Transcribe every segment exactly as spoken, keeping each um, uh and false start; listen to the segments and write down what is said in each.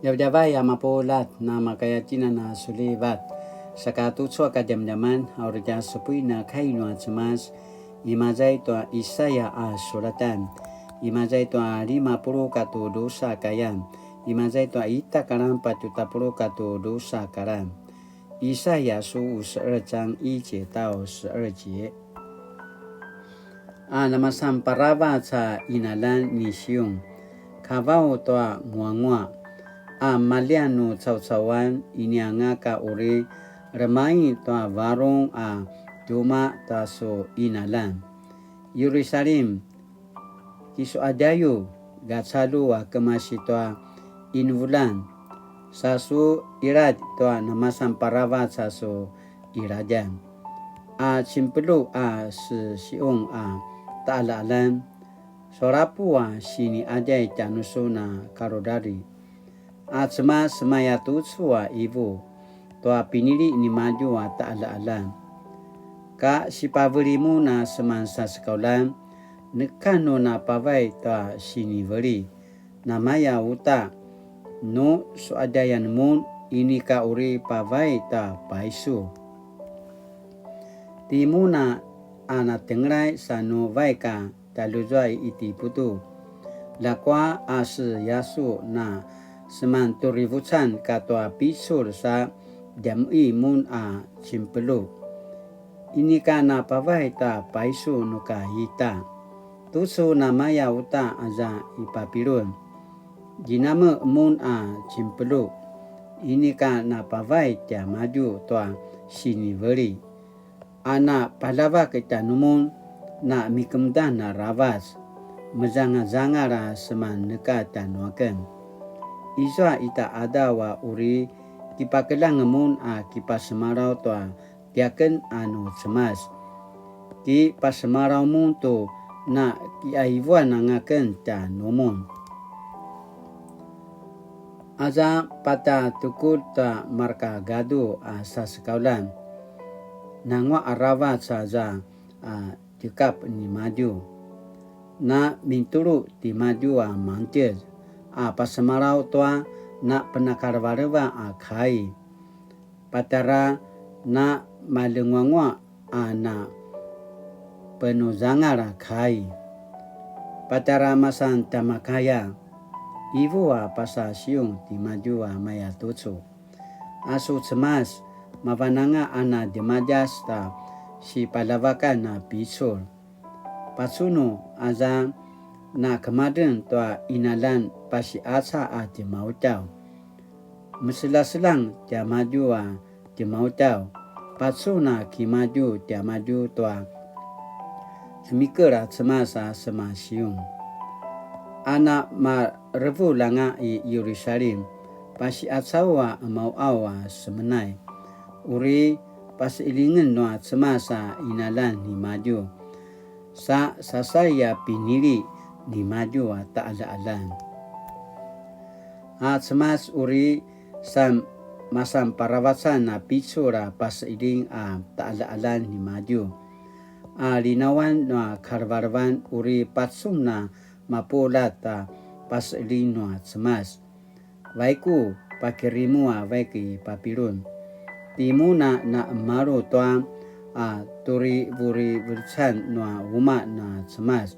Djavadjavay a mapuljat, na makaya tjinana sulivat. Saka tucu a kadjamadjaman, a uri tja supuin a kai nua Cemas, imaza i tua Isaya a sulatan, imaza i tua lima puluq katua drusa kayan, imaza i tua ita kalan patje tapuluq katua drusa kalan. 以赛亚书五十二章一节到十二节。A namasan paravac a qinaljan ni Siun, kavau tua nguanguaq, a maljian nu caucauan, inianga ka uri remaing tua varung a tjumaq ta su qinaljan. Yerusalim, kisuqadjayu, gacalju a kemasi tua qinuvuljan, sa su qiladj tua namasan paravac a su qiladjan, a cinpelu a se Siun a taqaljaqaljan, surapu a siniqadjay tjanusun a karudrari. A Cemas, maya tucu a qivu tua pinili nimadju a taqaljaqaljan. Ka sipaveli mun a seman sasekauljan, neka nu na pavay ta siniveli, namaya uta, nu suqadjayan mun, inika uri pavay ta paisu. Timun a, a natengelay sa nu vaik a tjaljuzua i Itiputu. Ljakua a se Yasu na seman turivucan katua picul sa djamuqi mun a cinpelu. Inika na pavay ta paisu nu ka ita. Tucu namaya uta aza i Papilun. Djinameq mun a cinpelu. Inika na pavay tiamadju tua siniveli. A na paljavak tjanumun, na mikemedan aravac, mezangazangal a seman neka tjanuaken. Izua ita qadaw a uri kipakeljang mun a kipasemalaw tua tiaken a nu Cemas. Kipasemalaw mun tu na kiqaivuan anga ken tjanumun. Aza patjatukulj ta marka gadu a sasekauljan, nanguaq aravac aza a tjekap nimadju. Na mintulu timadju a mangtjez a pasemalaw tua na penakalevaleva a kai. Patjara na maljenguanguaq a na penuzangal a kai. Patjara masan tjamakaya, ivu a pasa Siun timadju a maya tucu. A su Cemas, mavananga a na djemadjas ta sipaljavakan a picul. Pacunu aza na kemadren tua qinaljan pasiqaca a tjemautjaw. Meseljaseljang tiamadju a tjemautjaw, pacun a kimadju tiamadju tua cemikel a Cemas a sema Siun. A na marevulj anga i Yerusalim, pasiqacaw a qemauqaw a semenay. Uri paseqeljingen nua Cemas a qinaljan nimadju. Sa sasai a pinili nimadju a taqaljaqaljan. A Cemas uri sa masan paravacan a picul a paseqeljing a taqaljaqaljan nimadju. A linawan nua kalevelevan uri pacun a mapuljat a paseqeljing nua Cemas. Vaiku pakirimu a vaik i Papilun. Timun a na qemalu tua a turivurivurecan nua umaq na Cemas.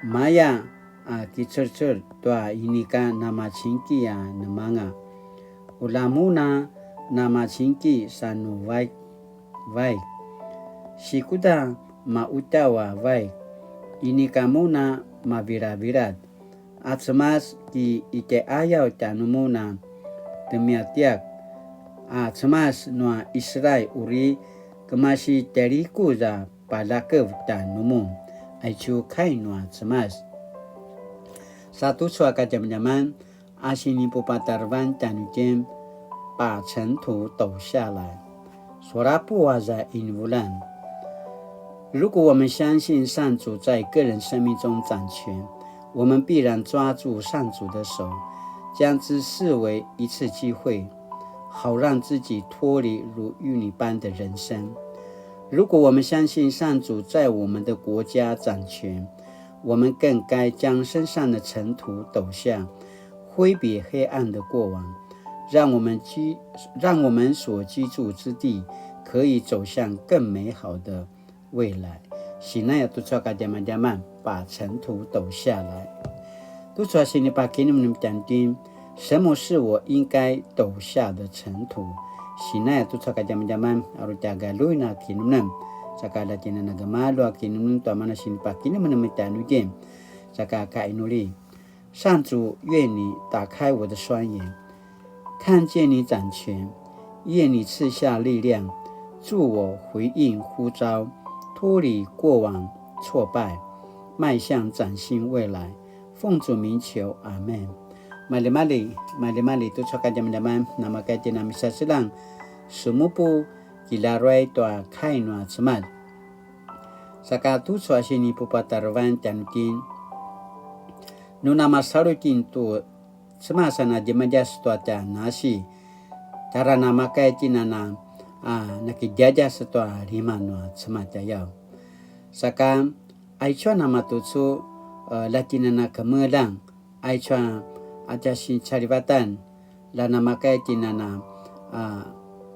Maya a kicelcel tua inika namacingki a nemanga. Ula mun a namacingki sa nu vaik, vaik. Sikuda mautjaw a vaik. Inika mun a mavilavilad. A Cemas ki itjaiqayaw tjanumun a temiatiak. A Cemas nua Israil uri kemasi tjalikuz a paljakev tjanumun. Aicu kai nua Cemas. Sa tucu a kadjamadjaman a sinipupatarevan tjanuitjen, 把塵土抖下來. Surapu aza invulan. 如果我们相信上主在个人生命中掌权，我们必然抓住上主的手，将之视为一次机会，好让自己脱离如淤泥般的人生。如果我们相信上主在我们的国家掌权，我们更该将身上的尘土抖下，挥别黑暗的过往，让我们居让我们所居住之地可以走向更美好的未来。Sinaya tucu a kadjamadjaman, 把尘土抖下来。Tucu a sinipakinemnem tjanuitjen, 什么是我应该抖下的尘土？Sinaya tucu a kadjamadjaman, aru tja galuin a kinemnem. Saka la tjinana gemalju a kinemnem tua mana sinipakinemnem tjanuitjen. Saka kainuli. 上主，愿你打开我的双眼，看见你掌权，愿你赐下力量，助我回应呼召，脱离过往挫败，迈向崭新未来。奉主名求，阿门。Maljimalji, maljimalji tucu a kadjamadjaman, namakaya itjen a misaseljang, semupu kilaruay tua kai nua Cemas. Saka tucu a sinipupatarevan tjanuitjen, nu namasalu itjen tu Cemas a na djemadjas tua tja nasi, tjara namakaya itjen a na, a, nakidjadjas tua lima nua Cemas tjayaw. Saka, aicu a namatucu, e, la tjinana kemeljang, aicu a tja sincalivatan, la namakaya itjen a na, a,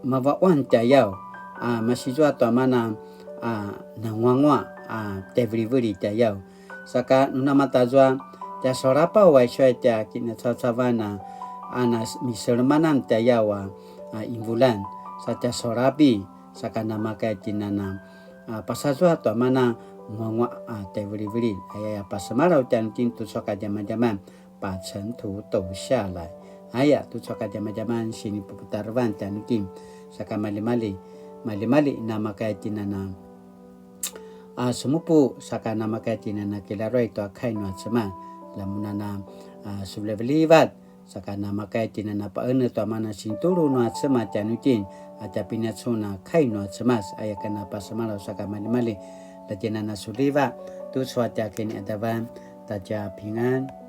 mavaquan tjayaw, a, masizua tua mana, a, nanguanguaq, a, tjaivilivililj tjayaw. Saka nu namatazua, tja saurapaw aicu a tja kinacavacavan a, a, na miselemanan tjayaw a, a, invulan. Sa tja saurapi, saka namakaya itjen a na, a, pasazua tua mana nguanguaq, a, tjaivilivililj. Aya, aya, pasemalaw tjanuitjen tucu a kadjamadjaman, 把尘土抖下来. Aya, tucu a kadjamadjaman sinipupatarevan tjanuitjen. Saka maljimalji, maljimalji namakaya itjen a na, a, semupu, saka namakaya itjen a na kilaruay tua kai nua Cemas. La mun a na, a, sulivalivat, saka namakaya itjen a na paqenetj tua mana sinitulu nua Cemas tjanuitjen, a tja pinacun a kai nua Cemas, aya ken a pasemalaw saka maljimalji, la tjinana suliva, tucu a tja kiniqadavan, ta tja pingan.